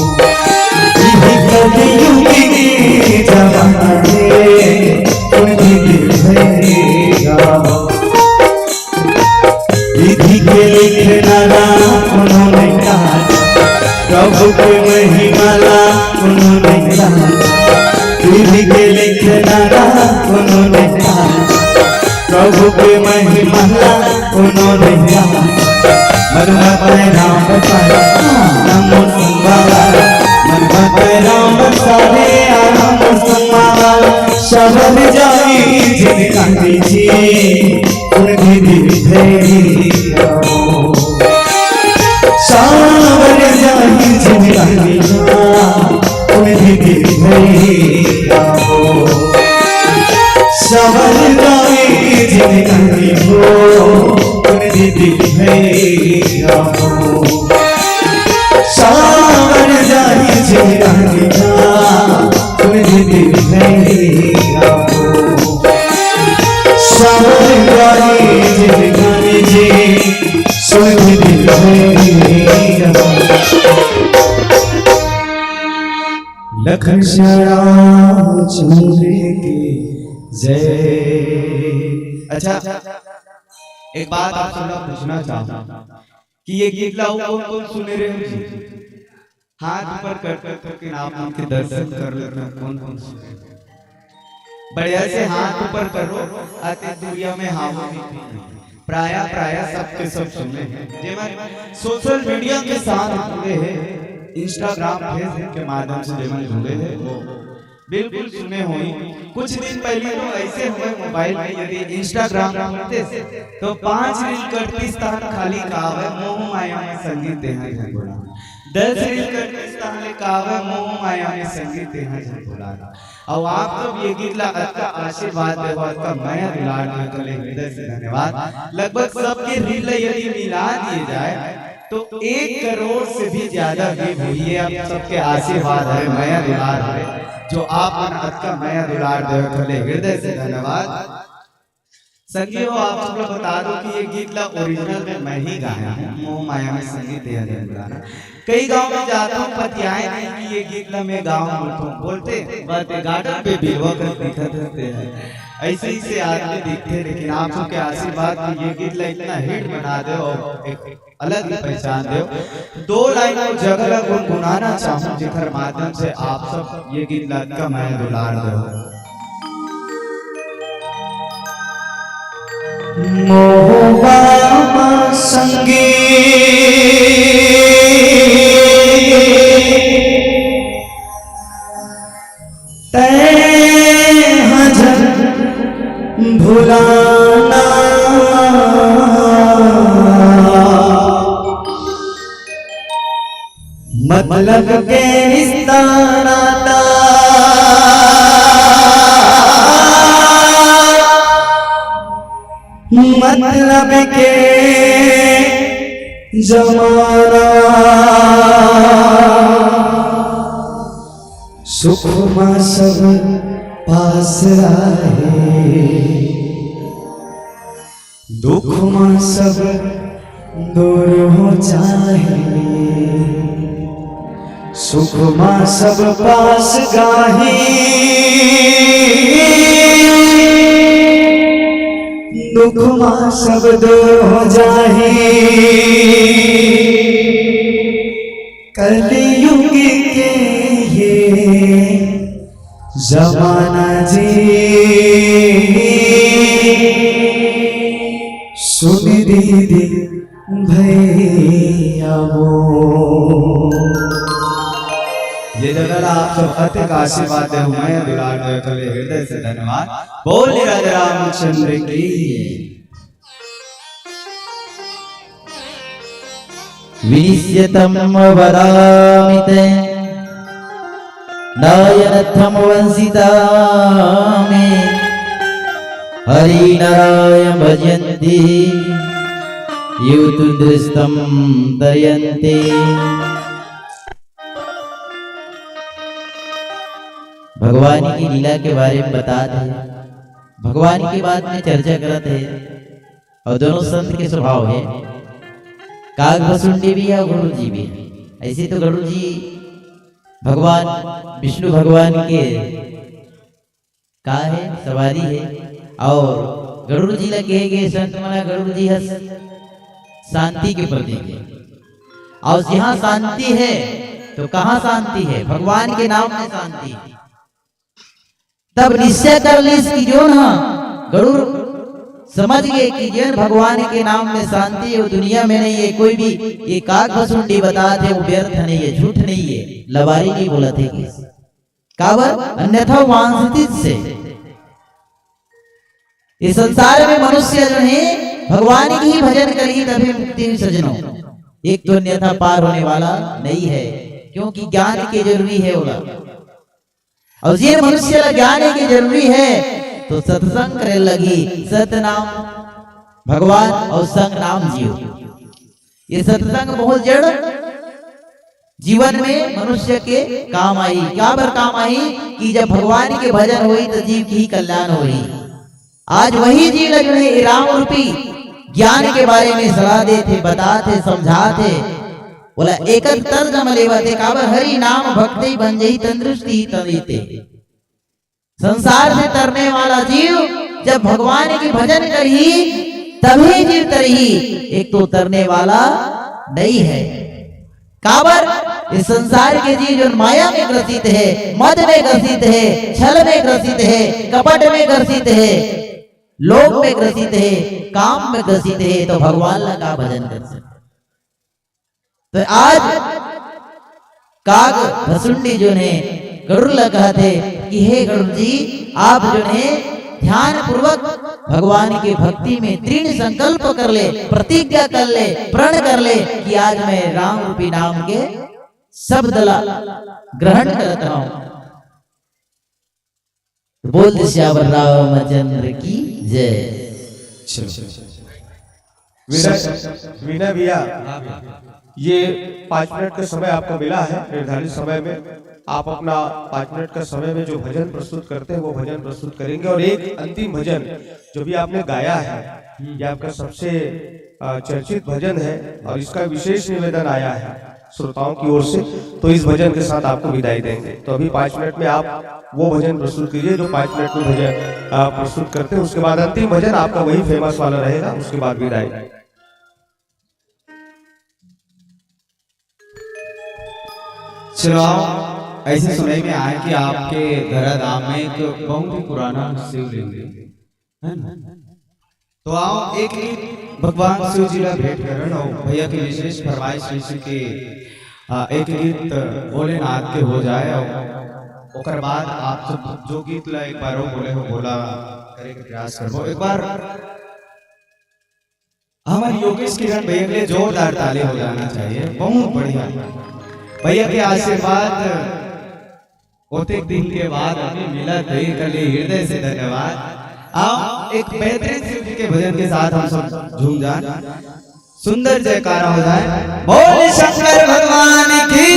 यही कलयुग के जमाना जी, सुन भी दी भैया हो। विधि के लिखे नाला कोनो नइ जान, प्रभु के महिमा ला कोनो नइ जान। विधि के लिखे नाला कोनो नइ जान, प्रभु के महिमा ला कोनो नइ जान। मन बाटे राम बसाए, नमो संगवारी। मन बाटे राम बसाए, नमो संगवारी। सबर जाई जिनगानी जी, सुन भी दी भैया हो। सावर जाई जिनगानी माँ, सुन भी दी भैया हो। सावर जाई जिनगानी हो, सुन भी दी भैया हो। सावर जाई जिनगानी माँ, सुन भी दी भैया हो। सावर जाई जिनगानी जी, सुन भी दी भैया। लखन श्याम चंद्र की जय। अच्छा, एक बात आप सबला पूछना चाहूँ कि ये गीत ला कौन कौन सुने रहे हो जी? हाथ ऊपर कर कर करके आप मन के दर्शन कर लेना, कौन कौन सुने रहे हो? बढ़िया से हाथ ऊपर करो, अति दुनिया में हावो भी नहीं। प्रायः, प्रायः सबके सब सुने हैं। जेमन social media के साथ जुड़े हैं, Instagram, Facebook के माध्यम से जेमन जुड़े हैं, वो बिल्कुल सुने होही। कुछ दिन पहले तो ऐसे हुए, mobile में यदि Instagram खोलते तो पांच reel कटतीस तहां खाली का आवे, मोह माया में संगी तेहा झन भुलाना। दस reel कटतीस तहां ले का आवे, मोह माया में संगी तेहा झन भुलाना। अउ आप सब ये गीत ला अतका आशीर्वाद देवत, अतका मया दुलार देवत, ओकर ले हृदय से धन्यवाद। लगभग सबके reel ला यदि मिला दिए जाए तो एक करोड़ से भी ज्यादा view होही। ये आप सबके आशीर्वाद है, मया दुलार है, जो आप मन अतका मया दुलार देवत, ओकर ले हृदय से धन्यवाद। संगी हो, आप सबला बता दो कि ये गीत ला original में मैं ही गाया हूँ, मोह माया में संगी तेहा झन भुलाना। कई गांव में जाता हूँ, पतियाए नहीं कि ये गीत ला मैं गाँव बोलता हूँ, बोलते बाते garden पे बिलवा कर दिखत रहते हैं, ऐसे ही से आदमी दिखते। लेकिन आप सबके आशीर्वाद कि ये गीत ला इतना hit बना दे और एक अलग ही पहचान दे। दो लाइन और जगह ला गुनगुनाना चाहूँ, जेकर माध्यम से आप सब ये गीत ला अतका मया दुलार दो। मोहबा मा संगी तैं ह झन भुलाना। मतलब के रिश्ता नाता, मतलब के जमाना। सुख मा सब पास आए, दुख मा सब दूर हो जाए। सुख मा सब पास गाही, दुख मा सब दूर हो जाही। कलयुग के ये जमाना जी, सुन दीदी भैया मोर। ये जगह ला आप सब अतेक आशीर्वाद दे हो, मैं दुलार दे के लिए हृदय से धन्यवाद। बोल राजा रामचंद्र की। विनिश्यतम वरामिते नायनत्थम वंशिता मे हरि नारायण भजन्ति यूतु दृष्टम दयन्ति। भगवान की लीला के बारे में बतात हे, भगवान के बात में चर्चा करत हे। और दोनों संत के स्वभाव हे, काग भसुंडी भी हे और गरुड़ जी भी हे। ऐसे तो गरुड़ जी भगवान विष्णु भगवान के का हे, सवारी हे। और गरुड़ जी ला कहे गए संत मन ला, गरुड़ जी हे शांति के प्रतीक हे। और जहाँ शांति हे तो कहाँ शांति हे? भगवान के नाम में शांति हे। तब निश्चय कर लिस कि जोन ह गरुड़ समझ गए कि जेन भगवान के नाम में शांति हे, वो दुनिया में नहीं हे। कोई भी ये काग भसुंडी बतात हे, वो व्यर्थ नहीं हे, झूठ नहीं हे, लबारी नहीं बोलत हे। काबर? अन्यथा वांछित से ये संसार में मनुष्य जो हे भगवान के ही भजन करही तभी मुक्ति होही सजनों। एक तो अन्यथा पार होने वाला नहीं हे, क्योंकि ज्ञान के जरूरी हे ओला। और जे मनुष्य ला ज्ञान के जरूरी हे तो सत्संग करे लगही, सतनाम भगवान और संग नाम जियो। ये सत्संग बहुत जड़ जीवन में मनुष्य के काम आही। काबर काम आही कि जब भगवान के भजन होही तो जीव के ही कल्याण होही। आज वही जीव ला जो हे राम रूपी ज्ञान के बारे में सलाह देत हे, बतात हे, समझात हे, ओला एकक तर्ज म लेवत हे। काबर? हरि नाम भक्ति बन जही तंदुरुस्ती ही तरीते। संसार से तरने वाला जीव जब भगवान के भजन करही तभी जीव तरही, एक तो तरने वाला नहीं हे। काबर? इस संसार के जीव जो माया में ग्रसित हे, मद में ग्रसित हे, छल में ग्रसित हे, कपट में ग्रसित हे, लोभ में ग्रसित हे, काम में ग्रसित हे, तो भगवान ला का भजन कर सकत? तो आज काग भसुंडी जो हे गरुड़ ला कहत हे कि हे गरुड़ जी, आप जो हे ध्यान पूर्वक भगवान के भक्ति में दृढ़ संकल्प कर ले, प्रतिज्ञा कर ले, प्रण कर ले कि आज मैं राम रूपी नाम के शब्द ला ग्रहण करत हूँ। तो बोल दे सियावर रामचंद्र की जय। चलो। विनय, विनय भैया, ये पाँच मिनट का समय आपको मिला है, निर्धारित समय में आप अपना पाँच मिनट का समय में जो भजन प्रस्तुत करते हैं, वो भजन प्रस्तुत करेंगे। और एक अंतिम भजन जो भी आपने गाया है, ये आपका सबसे, अ, चर्चित भजन है और इसका विशेष निवेदन आया है श्रोताओं की ओर से, तो इस भजन के साथ आपको विदाई देंगे। तो अभी पाँच मिनट में आप वो भजन प्रस्तुत कीजिए जो पाँच मिनट में भजन, अ, प्रस्तुत करते हैं। उसके बाद अंतिम भजन आपका वही फेमस वाला रहेगा, उसके बाद विदाई। चलो आओ, ऐसी सुनाई में आए कि आपके धराधाम में एक बहुत ही पुराना शिवलिंग है, है ना? तो आओ, एक गीत भगवान शिव जी ला भेंट करन और भैया की विशेष फरमाइश शिव जी के, आ, एक गीत भोलेनाथ के हो जाए और ओकर बाद आप सब जो गीत ला एक बार वो बोले हो, बोला करे के प्रयास करबो। एक बार हमर योगेश किरण भैया के लिए जोरदार ताली हो जाना चाहिए, बहुत बढ़िया। भैया के आशीर्वाद ओतेक दिन के बाद अभी मिला, तो एकर लिए हृदय से धन्यवाद। आओ, एक बेहतरीन शिव जी के भजन के साथ हम सब झूम जाए, सुंदर जयकारा हो जाए। बोल शंकर भगवान की।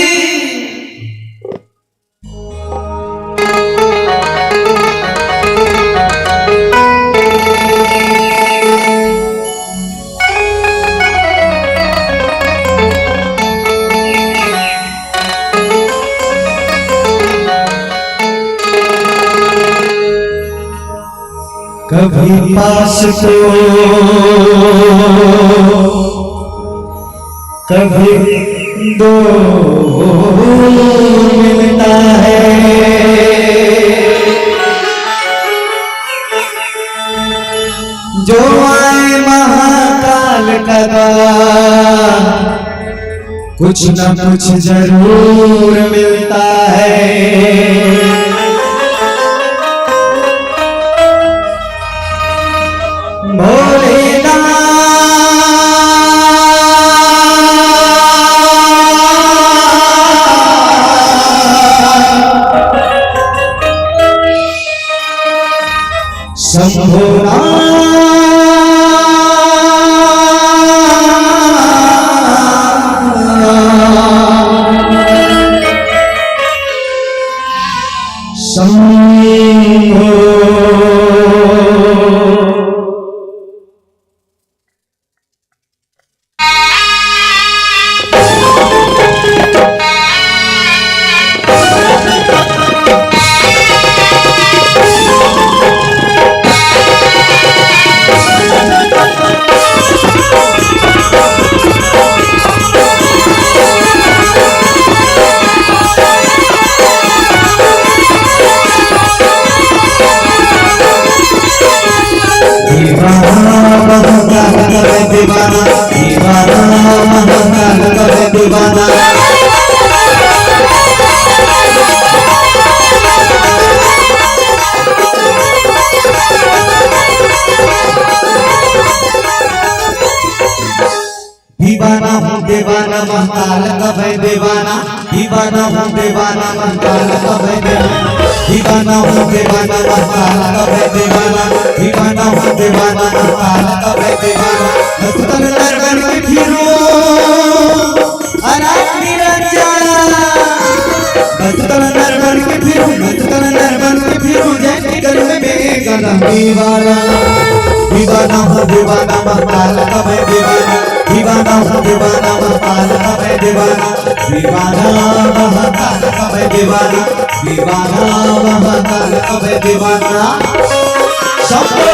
कभी पास तो कभी दूर मिलता है। जो आए महाकाल का द्वार, कुछ ना कुछ जरूर मिलता है। भोलेनाथ शंभोनाथ शंभो। दीवाना महाकाल का मैं दीवाना, दीवाना महाकाल का मैं दीवाना। दीवाना हूँ दीवाना महाकाल का मैं दीवाना, दीवाना हूँ दीवाना महाकाल का मैं दीवाना, दीवाना हूँ दीवाना महाकाल का मैं दीवाना, दीवाना हूँ दीवाना महाकाल का मैं दीवाना। मैं सुतल नर बन के फिरूं अनाथ निरंजन, मैं सुतल नर बन के फिरूं, मैं सुतल नर बन के फिरूं जैसे गर्भ में गला दीवाना। दीवाना हूँ दीवाना महाकाल का मैं दीवाना, दीवाना हूँ दीवाना महाकाल का मैं दीवाना, दीवाना महाकाल का मैं दीवाना, दीवाना महाकाल का मैं दीवाना। शंभो।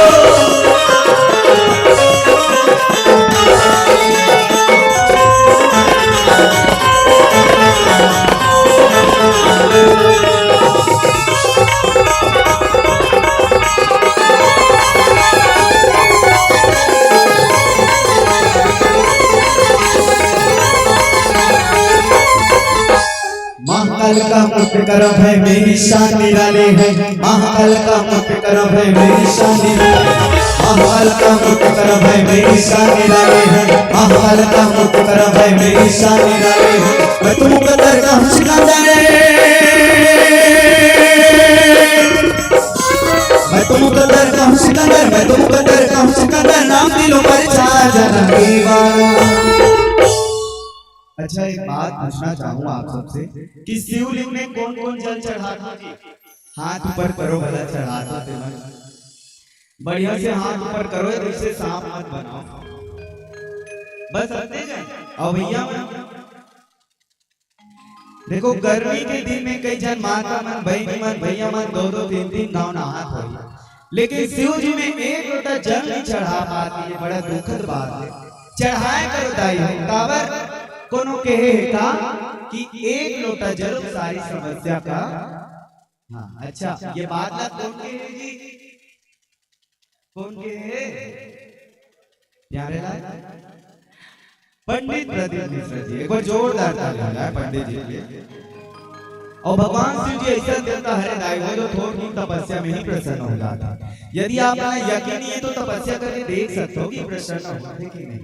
महाकाल का मुक्त करम है, मेरी शान निराली है। महाकाल का मुक्त करम है, मेरी शान निराली है। महाकाल का मुक्त करम है, मेरी शान निराली है। महाकाल का मुक्त करम है, मेरी शान निराली है। मैं तुम कतर का हूँ सिकंदर, मैं तुम कतर का हूँ सिकंदर, मैं तुम कतर का हूँ सिकंदर, नाम दिलों पर छा जाना दीवाना। अच्छा, एक बात पूछना चाहूँ आप सबसे कि शिवलिंग में कौन कौन जल चढ़ाता जी? हाथ ऊपर करो भला, चढ़ाता ते मन। बढ़िया से हाथ ऊपर करो, तो इसे सांप मत बनाओ। बस अतने जाए। और भैया मन, देखो, गर्मी के दिन में कई झन माता मन, बहिनी मन, भैया मन दो दो तीन तीन घाव नहात होही, लेकिन शिव जी में एक लोटा जल नहीं चढ़ा पात, ये बड़ा दुखद बात है। चढ़ाए करो दाई हो, काबर कोनो कहे हे का कि एक लोटा जल सारी समस्या का। हाँ, अच्छा, ये बात ला कौन कहे जी? कौन कहे हे? प्यारे लाल पंडित प्रदीप मिश्रा जी, एक बार जोरदार ताली हो जाए पंडित जी के लिए। और भगवान शिव जी ऐसा देवता हरे दाई हो जो थोड़ी तपस्या में ही प्रसन्न हो जाता है। यदि आप ना यकीन नहीं है तो तपस्या करके देख सकते हो कि प्रसन्न होते कि नहीं।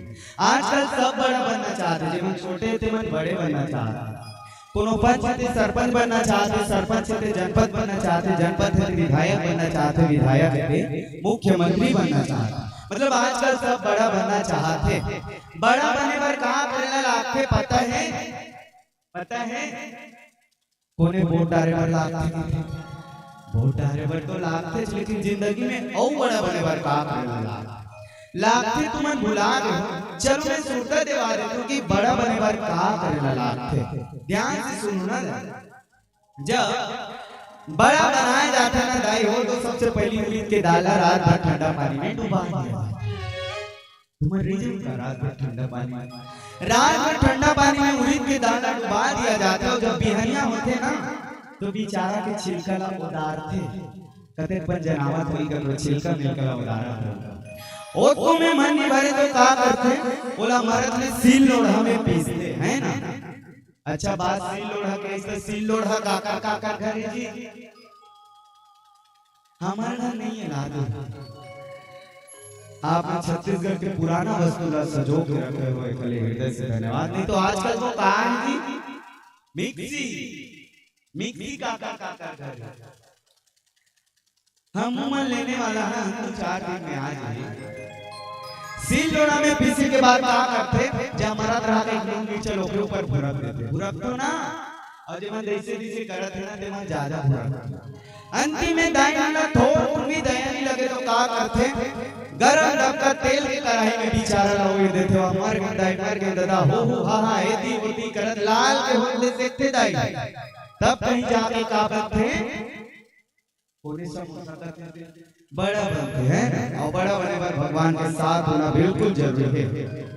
आजकल सब बड़ा बनना चाहते, जेमन छोटे थे मन बड़े बनना चाहते। कोनो पंच थे सरपंच बनना चाहते, सरपंच थे जनपद बनना चाहते, जनपद थे विधायक बनना चाहते, विधायक थे मुख्यमंत्री बनना चाहते। मतलब आजकल सब बड़ा बनना चाहते। बड़ा बने बर का करे ला लागथे पता है? पता है? कोने वोट डारे बर लागथे? वोट डारे बर तो लागथे, लेकिन जिंदगी में अउ बड़ा बने बर का करे ला लागथे? लागथे तुमन भुला गए हो। चलो मैं सुरता देवा देता हूँ कि बड़ा बने बर का करे ला लागथे। ध्यान से सुनो ना। जब बड़ा बनाए जाथे ना दाई हो, तो सबसे पहली उड़ीद के दाल ला रात भर ठंडा पानी में डुबा दिया जाथे। तुम्हारे रीजन का रात भर ठंडा पानी, रात भर ठंडा पानी में उड़ीद के दाल ला डुबा दिया जाथे, और जब बिहनिया होथे ना, तो बिचारा के छिलका ला उतारथे। कतेक पन जनावत होही, ककरो छिलका मिलका ला उतारत होही। ओतको में मन नइ भरे तो का करथे, ओला मरत ले सील लोढ़ा में पीसथे, है ना? अच्छा बात, सील लोढ़ा के, इस सील लोढ़ा काकर काकर घर हे जी? हमारे घर नहीं है लादो। आपने छत्तीसगढ़ के पुराना वस्तु ला सजो के रखे हुए, खले हृदय से धन्यवाद। नहीं तो आजकल वो कहा है जी, मिक्सी, मिक्सी काकर काकर घर हे। हम मन लेने वाला है, हम दो चार दिन में आ जाए। सील लोढ़ा में पीसे के बाद का करथे, जब मरत रहा एक नून मिर्चा ओकरे ऊपर भुरक देथे, भुरक तो ना, और जेमन जैसे जैसे करत हे ना, तेमन ज्यादा भुरक। अंतिम में दाई मन ला थोर कुन भी दया नहीं लगे तो का करथे, गरम डबका तेल के कढ़ाई में बिचारा ला ओइर देथे, "वाह, मर गे दाई, मर गे ददा, हो हो हा हा, एती ओती" करत लाल के होत ले देखथे दाई। तब कहीं जाके का बनथे, कोने सब हो सकत हे, बड़ा बनथे, है ना? और बड़ा बने बर भगवान के साथ होना बिल्कुल जरूरी है।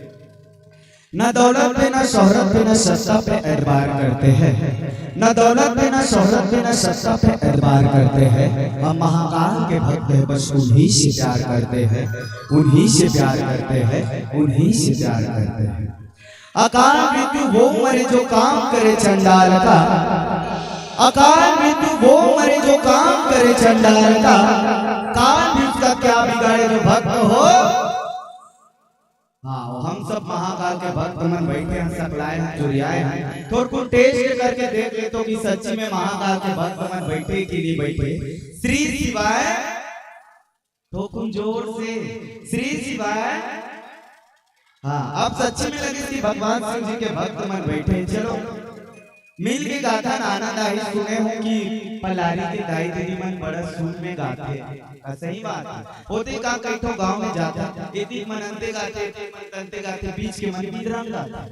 ना दौलत पे, ना शोहरत पे, ना सत्ता पे एतबार करते हैं, ना दौलत पे, ना शोहरत पे, ना सत्ता पे एतबार करते हैं। हम महाकाल के भक्त हैं, बस उन्हीं से प्यार करते हैं, उन्हीं से प्यार करते हैं, उन्हीं से प्यार करते हैं। अकाल मृत्यु वो मरे जो काम करे चंडाल का, अकाल मृत्यु वो मरे जो काम करे चंडाल का, काल भी उसका क्या बिगाड़े जो भक्त हो। हाँ, हम सब महाकाल के भक्त मन बैठे हैं, सकलाए हैं, जुरियाए हैं। थोरकुन टेस्ट करके देख लेतो कि सच्ची में महाकाल के भक्त मन बैठे कि नहीं बैठे। श्री शिवाय, थोकुन जोर से, श्री शिवाय। हाँ, अब सच्ची में लगे कि भगवान शिव जी के भक्त मन बैठे हैं। चलो, मिल के गाथन, आनंद आही। सुने हूँ कि पलारी के दाई दीदी मन बड़ा सुर में गाथे। आ, सही बात है। होथे का, कई ठो गाँव में जाथन, एती मन अंते गाथे, एती मन तंते गाथे, बीच के मन बिदरम गाथे।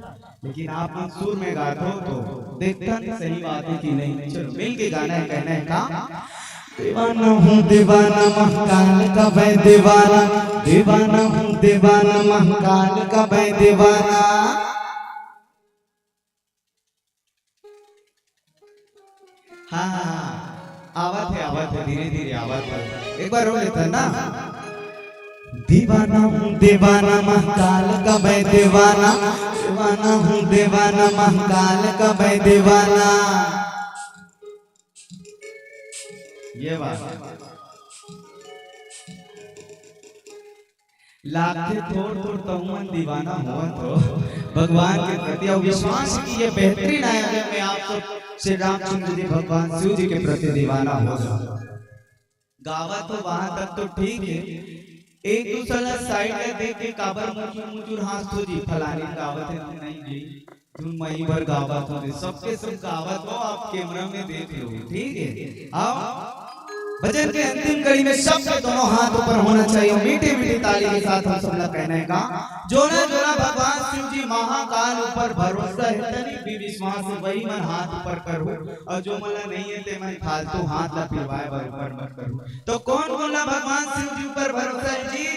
लेकिन आप मन सुर में गाथो तो देखथन सही बात है कि नहीं। चलो, मिल के गाना है, कहना है का? दीवाना हूँ दीवाना, महाकाल का मैं दीवाना। दीवाना हूँ दीवाना, महाकाल का मैं दीवाना। हाँ, हाँ, हाँ। आवत है, आवत है, धीरे धीरे आवत है। एक बार रो लेते हैं ना। दीवाना हूँ दीवाना, महाकाल का मैं दीवाना। दीवाना हूँ दीवाना, महाकाल का मैं दीवाना। ये बात। लागथे थोर थोर तहु मन दीवाना होवत हो भगवान के प्रति, और विश्वास की ये बेहतरीन आया, अगर मैं आप सब श्री रामचंद्र जी भगवान शिव जी के प्रति दीवाना हो जाऊं। गावत हो वहां तक तो ठीक है, एक दूसरा ला साइड में देख के काबर मुचुर मुचुर हांसथो जी, फलानी गावत है, नहीं जी। तुम वहीं पर गावत हो, सबके सब गावत हो, आप कैमरा में देख लो, ठीक है? अब भजन के अंतिम कड़ी में सबके दोनों हाथ ऊपर होना चाहिए, मीठी मीठी ताली के साथ हम सब लोग कहने का, जोड़ा जोड़ा भगवान शिव जी महाकाल ऊपर भरोसा है, तनिक भी विश्वास है, वही मन हाथ ऊपर करो, और जो मन ला नहीं है, ते मन फालतू हाथ ला पिलवाए बर ऊपर मत करो। तो कौन कौन ला भगवान शिव जी ऊपर भरोसा है जी,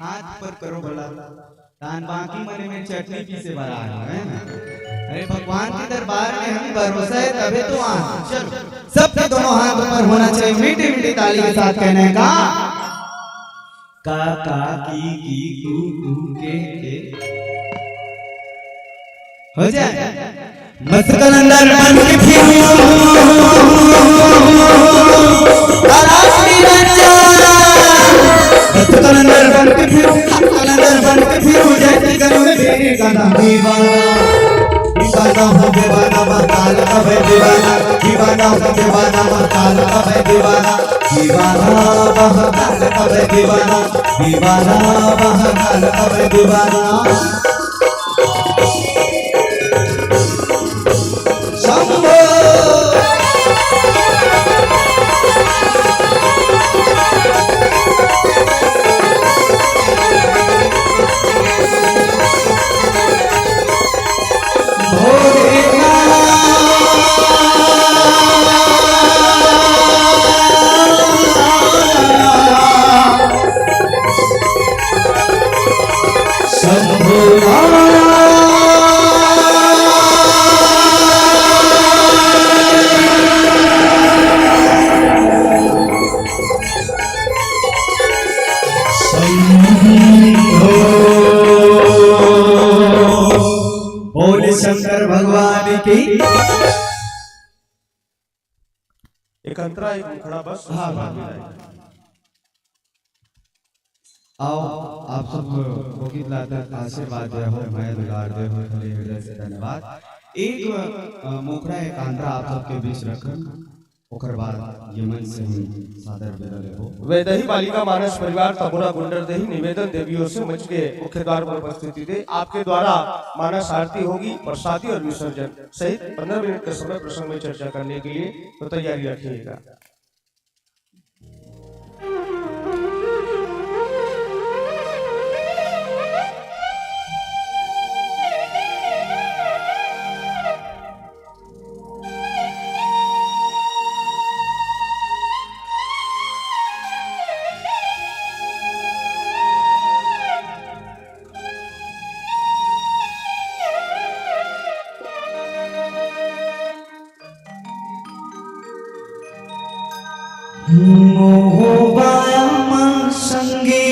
हाथ ऊपर करो भला। तान बाकी मने में चटनी पीसे बर आए हो, है ना? अरे, भगवान के दरबार में हम भरोसा है, तबे तो आ। चलो, सबके दोनों हाथ ऊपर होना चाहिए, मीठी मीठी ताली के साथ कहने का, का का की की कू कू के के। हो जाए। मस्त कलंदर बन के फिरूं, तलाश निरंजन। मस्त कलंदर बन के फिरूं, कलंदर बन के फिरूं, जैसे करूं तेरे कदम दीवाना। दीवाना हूँ दीवाना, महाकाल का मैं दीवाना। दीवाना हूँ दीवाना, महाकाल का मैं दीवाना। दीवाना महाकाल का मैं दीवाना। दीवाना महाकाल का मैं दीवाना। शंभो। भोलेनाथ। एक अंतरा, एक मुखड़ा, बस। हाँ, हाँ, हाँ। आओ, आप सब लोकित लाते आशीर्वाद दे हो, मया दुलार दे हो, खले हृदय से धन्यवाद। एक, अ, मुखड़ा, एक अंतरा आप सबके बीच रखन, ओकर बाद ये मंच से हम सादर विदा लेबो। वैदेही बालिका मानस परिवार तबोरा गुंडरदेही निवेदन देवियों से मंच के मुख्य द्वार पर उपस्थिति दे। आपके द्वारा मानस आरती होगी, प्रसादी और विसर्जन सहित पन्द्रह मिनट का समय प्रसंग में चर्चा करने के लिए, तो तैयारी रखिएगा। मोहबाया मन संगी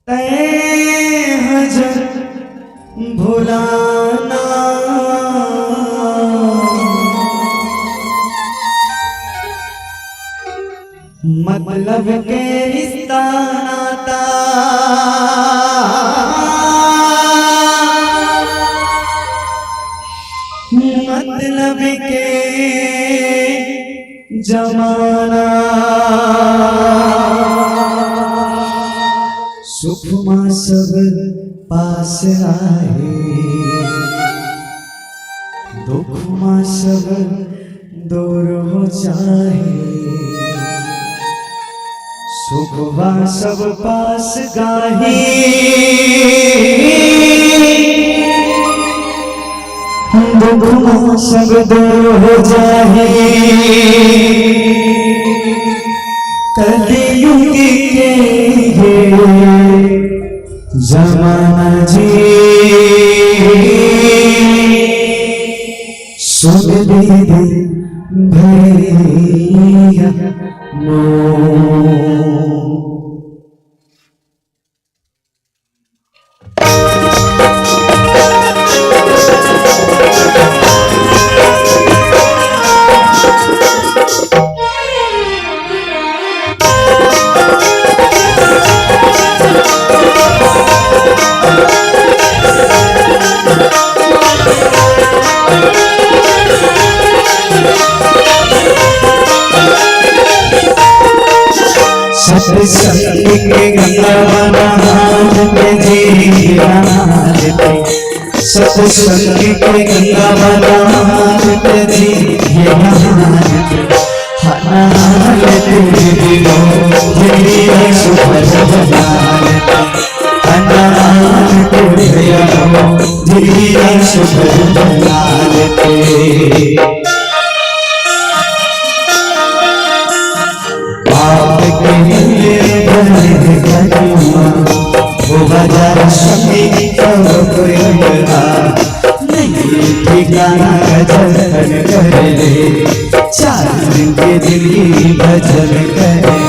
तैं ह जन भुलाना। मतलब के रिश्ता नाता, मतलब के जमाना। सुख मा सब पास आहे, दुख मा सब दूर हो जाहे। सुखवा सब पास गाही, दुखवा सब दूर हो जाही। कलयुग के ये जमाना जी, सुन दे दे भैया मोर। सत्संग के गंगा नहान में जी नहान में, सत्संग के गंगा नहान में जी नहान में, हनान तेरे दिलो तेरी सुपर हनान, हनान तेरे दिलो तेरी सुपर हनान। बाप के लिए बने करुआ, वो बाजार सभी सब कोई बड़ा। नहीं ठिकाना का जतन कर ले, चार दिन के दिन ही भजन करे।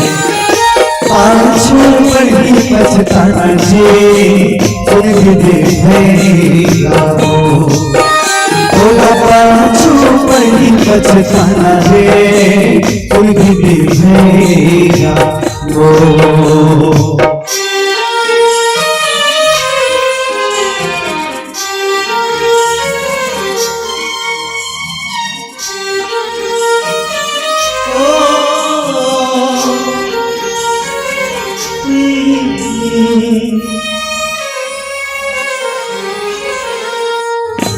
पाछू पड़ी पछताना जी, उनके देखेगा वो। बोला पाछू पड़ी पछताना रे, कोई भी देखेगा वो।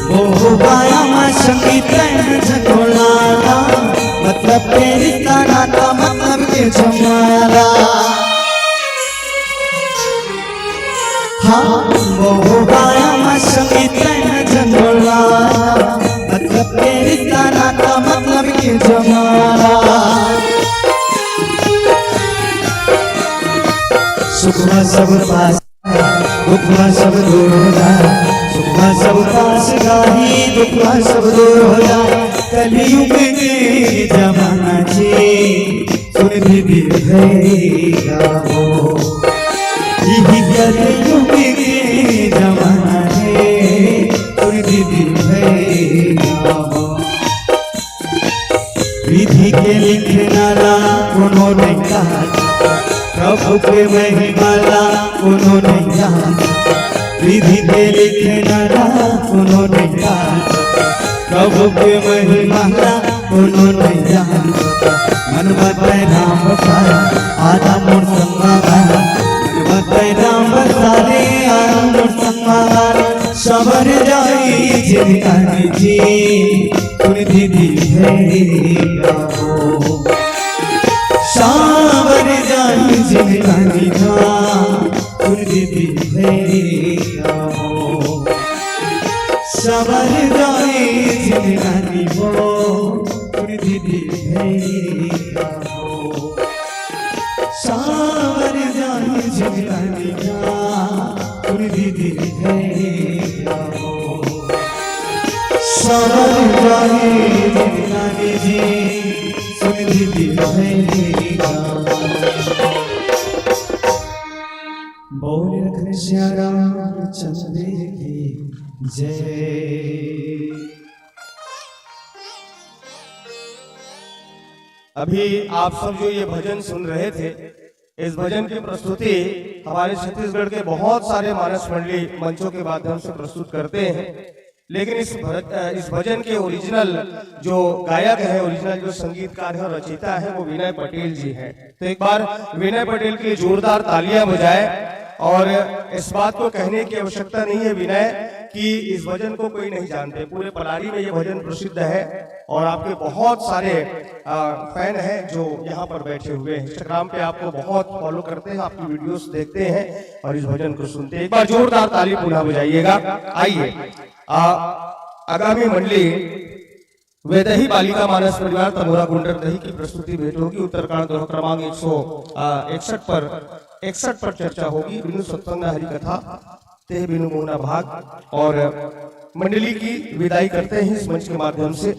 मोहबाया मा संगी तैं ह झन भुलाना, मतलब के रिश्ता नाता, मतलब के जमाना। हाँ, मोहबाया मा संगी तैं ह झन भुलाना, मतलब के रिश्ता नाता, मतलब के जमाना। सुखवा सब पास, दुखवा सब दूर हो जाए, सुखवा सब पास गाही, दुखवा सब दूर हो जाए। कलयुग के जमाना जी, कोई भी भैया हो, यही कलयुग के जमाना हे, तुर दीदी भैया हो। विधि के लिखना ला कोनो नहीं जान, प्रभु के महिमा ला कोनो नहीं जान। विधि के लिखना ला कोनो नहीं जान, प्रभु के महिमा ला कोनो नहीं जान। मन बताए राम बसारे, आजा मोर संगमा। मन बताए राम बसारे, आजा मोर संगमा। सबर जाई जिनगानी जी, तुर दीदी भैया हो। सबर जाई जिनगानी जी, तुर दीदी भैया हो। सबर जाई जिनगानी हो, तुर दीदी भैया हो। सबर जाई जिनगानी हो, तुर दीदी भैया हो। सबर जाई जिनगानी जी, तुर दीदी भैया हो। बोल लखन श्याम रामचंद्र की जय। अभी आप सब जो ये भजन सुन रहे थे, इस भजन की प्रस्तुति हमारे छत्तीसगढ़ के बहुत सारे मानस मंडली मंचों के माध्यम से प्रस्तुत करते हैं, लेकिन इस भरत, अ, इस भजन के ओरिजिनल जो गायक है, ओरिजिनल जो संगीतकार है और रचयिता है, वो विनय पटेल जी हैं। तो एक बार विनय पटेल के लिए जोरदार तालियां बजाएं। और इस बात को कहने की आवश्यकता नहीं है विनय, कि इस भजन को कोई नहीं जानते, पूरे पलारी में ये भजन प्रसिद्ध है और आपके बहुत सारे, आ, फैन हैं जो यहाँ पर बैठे हुए हैं, इंस्टाग्राम पे आपको बहुत फॉलो करते हैं, आपकी वीडियोस देखते हैं और इस भजन को सुनते हैं। एक बार जोरदार ताली पुनः बजाइएगा। आइए, आ, आगामी मंडली वैदेही बालिका मानस परिवार तमोरा गुंडरदेही की प्रस्तुति भेंट होगी। उत्तरकांड दोहा क्रमांक एक सौ इकसठ पर, इकसठ पर चर्चा होगी। बिनु सत्संग हरि कथा, ते बिनु मोहना भाग। और मंडली की विदाई करते हैं इस मंच के माध्यम से।